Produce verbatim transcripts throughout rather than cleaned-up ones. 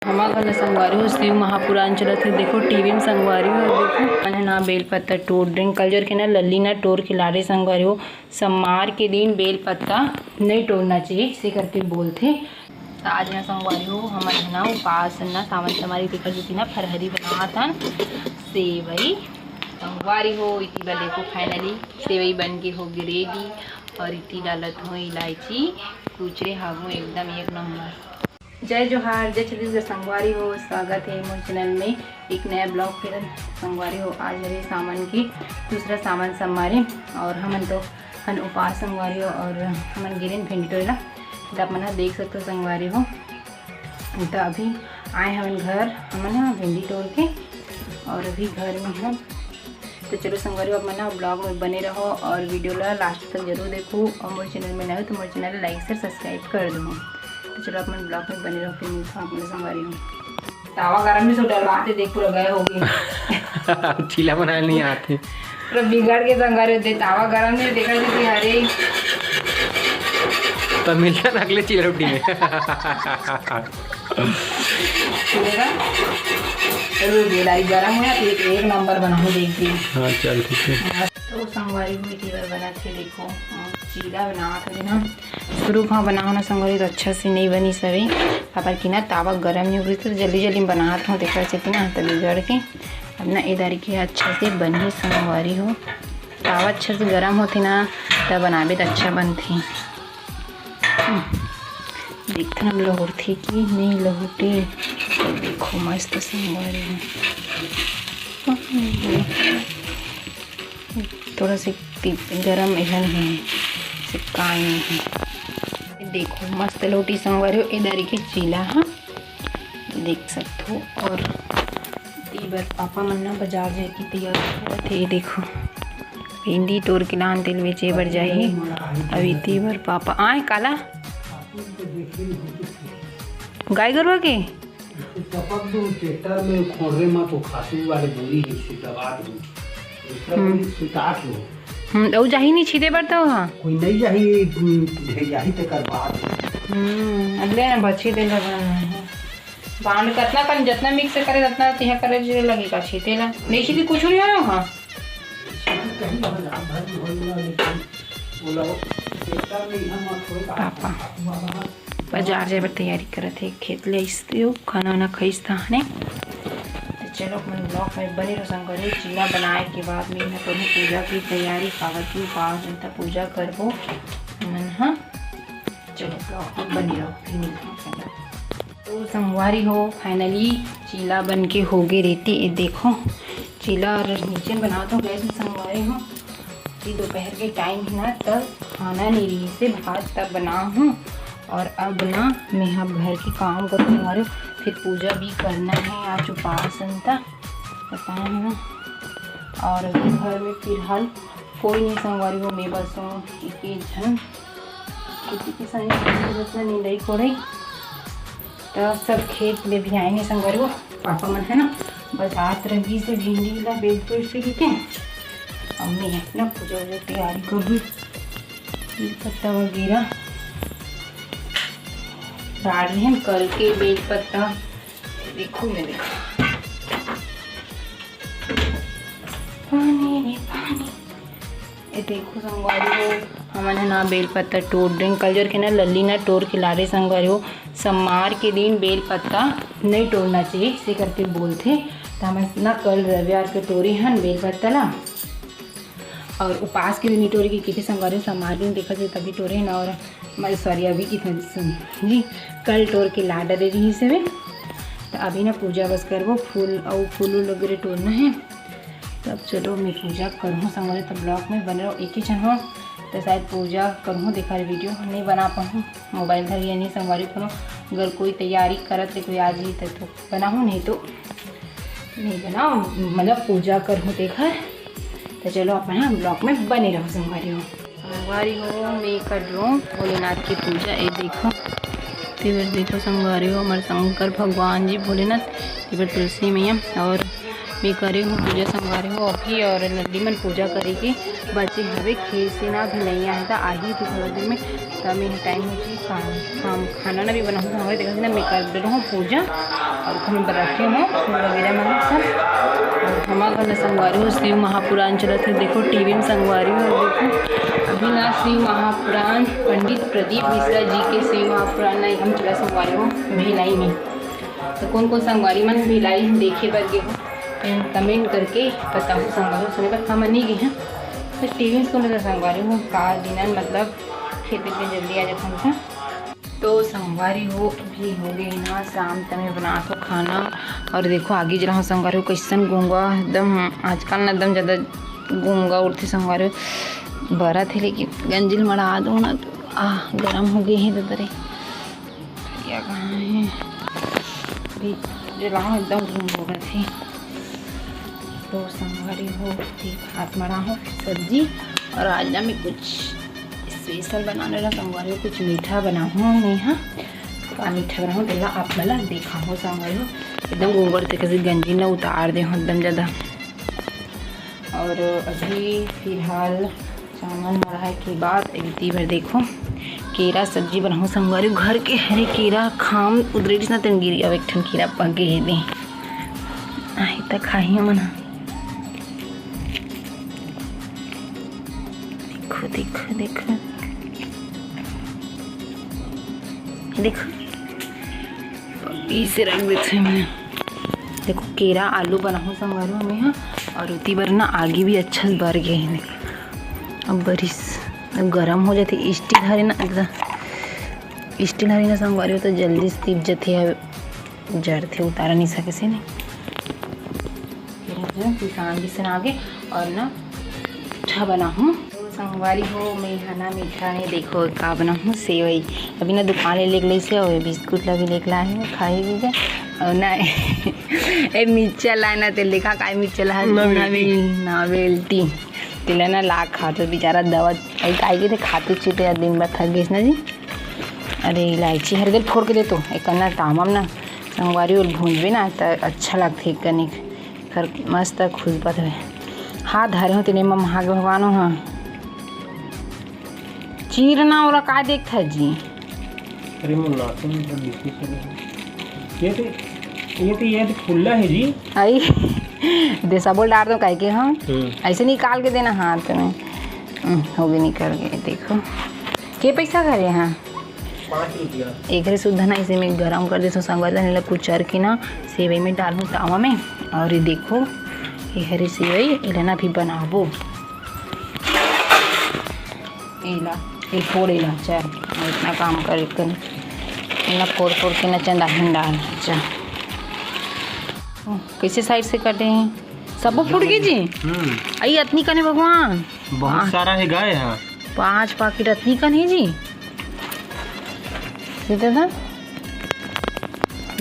हमर घर में संगवारी हो शिव महापुराण चलत हे। देखो टीवी में संगवारी हो, देखो हमन ह ना बेल पत्ता टोर ड्रिंक कल जोर के ना लल्ली ना टोर के लारे संगवारी हो। सम्मार के दिन बेल पत्ता नहीं टोरना चाहिए, इसे करके बोलथे। त आज ना संगवारी हो हमन ह ना उपास ना सावन समारी तेकर जुती ना फरहरी बनावत हन सेवई। संगवारी हो इति बर देखो finally सेवई बन के हो गे रेडी। और इति डालत हो इलायची, कुचरे हाबू एकदम एक नंबर। जय जोहार, जय छत्तीसगढ़ संगवारी हो, स्वागत है मोर चैनल में एक नया ब्लॉग फिर संगवारी हो। आज हरे सावन के दूसरा सावन समारी और हमन तो हन उपास संगवारी हो और हमन गिरिन भिंडी टोरे ला। त आप मन ह देख सकते हो संगवारी हो। त अभी आए हमन घर, हमन ह भिंडी टोर के और अभी घर में हम। तो चलो संगवारी हो, आप मन ह ब्लॉग में बने रहो और वीडियो ला लास्ट तक जरूर देखो और मोर चैनल में नए हो तो मोर चैनल ला लाइक शेयर सब्सक्राइब कर दो। तो चलो आप मन ब्लॉग में बने रहो, फिर मिलता हूँ आप मन संगवारी हो। तावा गरम नहीं सो डलवाते देख पूरा गए होगी। चीला बनाए नहीं आते। पूरा बिगड़ के संगवारी हो दे तावा गरम नहीं देखा जी हरे। तो मिलता ना अगले चीला रोटी में। चलेगा। चलो बेलाई गरम है, एक, एक नंबर बनाऊँ देख दी। हाँ चल ठीक है। तो संगवारी हुई तेवर बना थे देखो, चीला बना थे ना। शुरू में बनाओ ना संगवारी तो अच्छा से नहीं बनी सवे, काबर कि ना तावा गरम नहीं होती तो जल्दी जल्दी में बनात हूँ, तेकर सेती ना तो बिगड़ के। अब ना ए दारी के अच्छा से बनही संगवारी हो, तावा अच्छा से गरम होथे ना तब बनाबे तो अच्छा बनथे। हम्म, देखथन अब लहुरथे कि नहीं लहुटे। तो देखो मस्त संगवारी हो। थोड़ा से ती-, गरम एहन है, से काई नहीं है। देखो मस्त लोटी संगवारी हो, ए दारी के चीला हा देख सकथो। और तेबर पापा मन ना बाजार जाए के तैयार करत हे। देखो भिंडी टोर के लान तेल बेचे बर जाही। अभी तेबर पापा आए काला गाय गरुआ के टपक दूं ट्रैक्टर में, खोरे में तो खांसी वाले बोरी है, इसे दबा दूं। दूसरा हम्म। बोरी सुता के हो। हम्म, अउ जाही नहीं छीदे बर तो, हाँ। कोई नहीं जाही, हम्म, जाही तेकर बाद। हम्म, अब ले ना बची दे लगा है। बांड कतना कन, जतना मिक्स करे, उतना तिहा करे जे लगेगा छीते ला। नहीं छीती कुछ नहीं होयो, हाँ। छीती कहीं ना, रात भर में होई ना, लेकिन वो लोग ट्रैक्टर में ही हम थोड़े पापा। बाजार जाए बर तैयारी करत हे, खेत ले आइस ते खाना वाना खाइस तहने। तो चलो अपन ब्लॉग में बने रहो संगवारी। चीला बनाए के बाद में मैं करूँ पूजा की तैयारी, काबर की पाँच दिन तक पूजा करबो हमन हा। चलो ब्लॉग में बने रहो, फिर मिलते हैं संगवारी। तो संगवारी हो finally चीला बन के हो गए रेती। ये देखो चीला और नीचे बनावत हो गैस में संगवारी हो। ये दोपहर के टाइम है ना, तब खाना नहीं रही से भात तब बना हूँ। और अब ना मैं अब घर के काम करने वाली हूँ, फिर पूजा भी करना है, आज उपास है त पता है ना। और अभी घर में फिलहाल कोई नहीं संगवारी हो, मैं बस हूँ एक, एक झन। खेती किसानी के बस में निंदाई कोड़ाई तो सब खेत ले भी आए नहीं संगवारी हो। पापा मन है ना बस आत रही से भिंडी ला बेल के उसे लेके। अब मैं अपना पूजा वूजा तैयारी कर दूँ। ये पत्ता वगैरह डाल रहे हैं कल के बेल पत्ता। देखो मैं देखो पानी रे पानी। ये देखो संगवारी हो, हमन ह ना बेल पत्ता टोर देन। कल जोर के ना लल्ली ना टोर के लारे संगवारी हो। सम्मार के दिन बेल पत्ता नहीं टोरना चाहिए, इसे करके बोलथे। त हमन ना कल रविवार के टोरे हन बेल पत्ता ला, और उपास के दिन ही टोरे के किथे संगवारी हो, सम्मार दिन देखा जाए तभी टोरे हन। और मैं सॉरी अभी किथे जी कल टोर के ला डरे रही से। तो अभी ना पूजा बस करबो, फूल और फूल वगैरह टोरना है। तब चलो मैं पूजा करहूँ संगवारी, तब ब्लॉग में बने रहो। एक ही झन हो तो शायद पूजा करहूँ, देखा वीडियो नहीं बना पाऊँ, मोबाइल धर या नहीं संगवारी कोनो। अगर कोई तैयारी करत ले कोई आ जाही तो, तो बनाहूँ, नहीं तो नहीं बनाओ, मतलब पूजा करहूँ देखा। तो चलो आप ना ब्लॉग में बने रहो संगवारी हो। संगवारी हो मैं कर रहा हूँ भोलेनाथ की पूजा। ये देखो तेवर देखो संगवारी हो हमारे शंकर भगवान जी भोलेनाथ, तेवर तुलसी मैया और मैं करे हूँ पूजा संगवारी हो अभी, और लल्ली मन पूजा करे के बचे हवे। खेत से ना अभी नहीं आए, त आही थी थोड़ा देर में। त मैं टाइम हो जी, काम, काम, खाना ना भी बनाहूँ संगवारी। देखा ना, मैं कर दे रहा हूँ पूजा, और घर में रखे हूँ फूल वगैरह मन सब। और हमारे घर में संगवारी हो शिव महापुराण चलत है। देखो टीवी में संगवारी हो, देखो अभी ना शिव महापुराण पंडित प्रदीप मिश्रा जी के शिव महापुराण ना हम चला संगवारी हो भिलाई में। तो कौन कौन संगवारी मन भिलाई देखे बर गे हो, कमेंट करके बताओ संगवारी हो। सुने बर हम नहीं गए हैं, तो टीवी में सुन रहे संगवारी हो का दिनन, मतलब खेत में जल्दी आ जाता हूँ। तो संगवारी हो अभी हो गए ना शाम, त मैं बनात हो खाना। और देखो आगी जला हो संगवारी हो, कैसन गोंगा एकदम, आजकल ना एकदम ज़्यादा गोंगा उठथे संगवारी हो। बरत हे लेकिन गंजिल मड़ा दो ना, तो आ गरम हो गए हैं तो दरे। या कहाँ है? अभी जलाओ, एकदम घूम हो गए थे। तो संगवारी हो, अभी भात मड़ा हो, सब्जी, और आज ना मैं कुछ स्पेशल बनाने रहा संगवारी हो, कुछ मीठा बनाहूँ मैं। हाँ, का मीठा बनाहूँ तेला आप मला देखा हो संगवारी हो। एकदम गोबर से कैसे गंजी ना उतार दे हो एकदम ज़्यादा। और अभी फिलहाल चावल मढ़ाए के बाद एक दी भर देखो केरा सब्जी बनाहूँ संगवारी। घर के हरे केरा खाम उदरेटिस ना, तेन गिरी अब एक ठन केरा पक गए हे दे। आही त खाही मन। देखो, देखो, देखो, देखो, इसे रख देते हैं मैं। देखो केरा आलू बनाहूँ संगवारी हो मैं, हाँ। और उती बर ना आगी भी अच्छा से बर गए हैं। अब बरिस अब गरम हो जाते, स्टील हरे ना, स्टील हरे ना संगवारी हो तो जल्दी से तिप जाते, अब जरते, उतारा नहीं सके से नहीं। फिर हम जो किसान भी सुना के और ना मीठा बनाहूँ। तो संगवारी हो, मैं हना मीठा में देखो का बनाहूँ, सेवई। अभी ना दुकान ले लेके लइसे और बिस्कुट ला भी लेके लाए हैं, खाई भी जा। और ना ए मिर्चा लाए ना, तेल देखा काय मिर्चा ला ना ना बेलती। बेल ना बेलती। तेला ना ला खा तो बेचारा दवा आई काय के थे खाते चीते यार दिन भर थक गइस ना जी। अरे इलायची हर गल फोड़ के दे तो एक कन्ना टामम ना संगवारी और भूंजबे ना त अच्छा लगथे एक कनिक। खर मस्त खुशबत हवे। हाथ धरे हो तेने म महाग भगवान हो। हाँ चीर ना ओला का देखथा जी। अरे मोर नाखून तो बिल्कुल से नहीं। ये तो, ये तो, ये तो खुला है जी। आई दे सबोल डार दो काहे के हम हम्म। ऐसे निकाल के देना हाथ में। हम्म, हो गए निकल गए। देखो के पैसा घरे हाँ। पाँच रुपया। एकरे सुद्धा ना इसे मैं गरम कर देथों संगवारी, एला कुचर के ना सेवई में डालहूँ तावा में। और ये देखो ये हरे सेवई, एला ना अभी बनाबो। एला, ये फोड़ एला, चल इतना काम करे कर, एला फोड़ फोड़ के ना चंदा हिंडा, चल। ओ, कैसे साइड से कटे हैं? सबो फूट गए जी। हम्म। आई अतनी कने भगवान। बहुत आ। सारा है गाय है। पाँच पाकिट अतनी कन हे जी। सीधा था।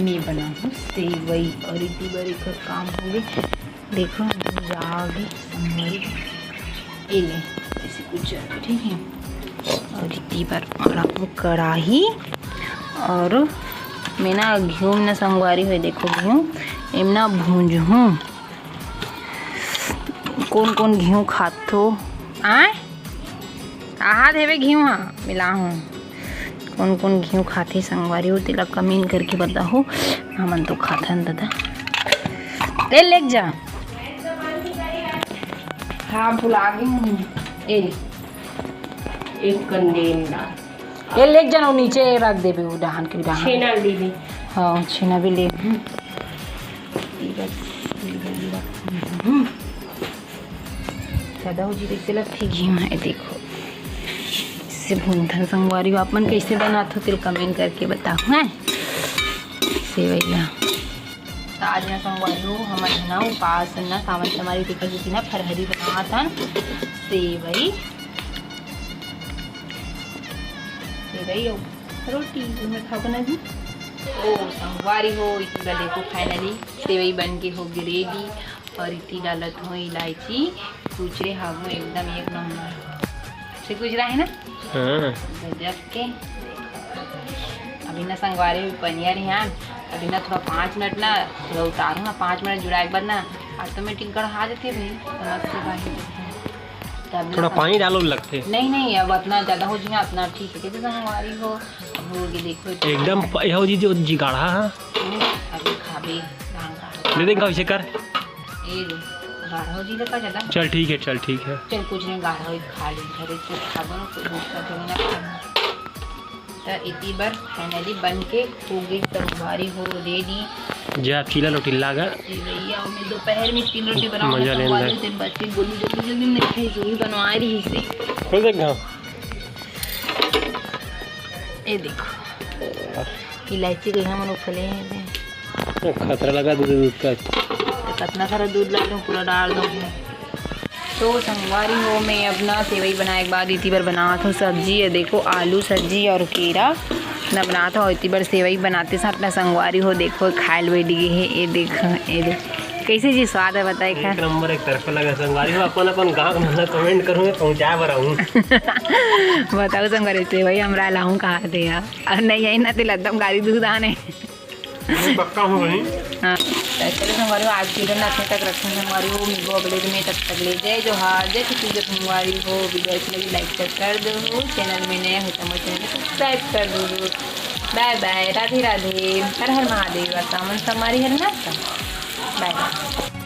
मैं बनाहूँ सेवई और इतनी बार एक काम हो गई। देखो, भुंजा गई संगवारी। ये ले, ऐसे कुछ ज्यादा, ठीक है। और इतनी बार और आपको कढ़ाई और मैं ना घिऊ ना संगवारी हुए, देखो घिऊ एमना भूंजहूँ। कौन कौन घिऊ खाथो? आय? आहा देवे घिऊ हा, मिला हूँ। कौन कौन घिऊ खाथे संगवारी हो, तेला कमेंट करके बताहो। हमन तो खाथन दादा। ए, लेके जा। हाँ, भुला गई हूँ। ए, एक कंडेन डाल। ए, लेके जाना, नीचे रख देबे, वो डहान के डहान। छेना ले ले। हाँ, छेना भी ले। हम्म। ये बस, ये बस, ये बस। हम्म। ज्यादा हो जी, देखते लगते घी में, ये देखो। इससे भूनथन संगवारी हो, आप मन कैसे बनात हो, तेल कमेंट करके बताओ, हैं? सेवई ला। तो आज ना संगवारी हो, हमन है ना उपास ना, सावन सोमवारी तेकर सेती ना फरहरी बनात हन, सेवई, सेवई अउ रोटी, तुम्हें खाओ ना जी। ओ संगवारी हो, इसी बार देखो finally सेवई बन के हो गई ready। और इतनी डालत हो इलायची, कुचरे हागो एकदम एक नंबर। से कुचरा है ना? हाँ। गजब के। अभी ना संगवारी में पनिया रही हैं, अभी ना थोड़ा पाँच मिनट ना, थोड़ा उतारूँ ना, पाँच मिनट जुड़ाए के बाद ना, ऑटोमेटिक गढ़ा देथे भाई, मस्त बाही। तब थोड़ा पानी डालो लगथे। नहीं, नहीं, अब अतना ज्यादा हो जिहा, अतना ठीक हे। कैसे संगवारी हो, अब होगे देखो। एकदम प-, यहो जी जो जी गाढ़ा हे। हम्म, अभी खाबे, धान का। दे दे, कइसे कर। ए दे, गाढ़ा हो जी का ज्यादा। चल ठीक हे, चल ठीक हे। चल कुछ नहीं, गाढ़ा हो खा ले, घरे कुछ खाबो ना, कुछ दूसरा थोड़ी ना खाबो। त इति बर finally बन के होगे संगवारी हो ready। जे आप चीला लोटिल्ला गा। ए भैया, मैं दोपहर में तीन रोटी बनाऊंगा मजा लेन संगवारी दे। से बच्चे गोलू जल्दी जल्दी नहीं खाई, जरूर बनवा रही से। खोल देख घाव। ए देखो, इलायची के हम लोग फले हैं। खतरा लगा दूध, दूध का। कितना सारा दूध ला दूँ, पूरा डाल दूँ। तो संगवारी हो, मैं अब ना सेवई बनाए के बाद इति बर बनावत हूँ सब्जी। ये देखो, आलू सब्जी और केरा ना बनात हूँ। इति बर सेवई बनाते साथ ना संगवारी हो, देखो, खाए ल बैठ गए हे। ये देख, ये देख, कैसे जी स्वाद हे, बताए खा। एक नंबर, एक तरफा लगा संगवारी हो। अपन अपन गाँव के नाम comment करूँ, मैं पहुँचाए बर आऊँ। बताओ संगवारी, सेवई हमरा लाऊँ कहाँ से यार? और नहीं आई ना, तेला एकदम गारी दूध आने। मैं पक्का हूँ भाई। हाँ, तो चलो संगवारी हो, आज वीडियो ना अतने तक रखते हैं संगवारी हो, मिलबो अगले दिन में, तब तक ले जय जोहार, जय छत्तीसगढ़ संगवारी हो। वीडियो अच्छी लगी, like share कर दो, channel में नए हो तो हमारे channel को subscribe कर दो। Bye bye, राधे राधे, हर हर महादेव। और सावन सोमवारी हे ना, bye bye।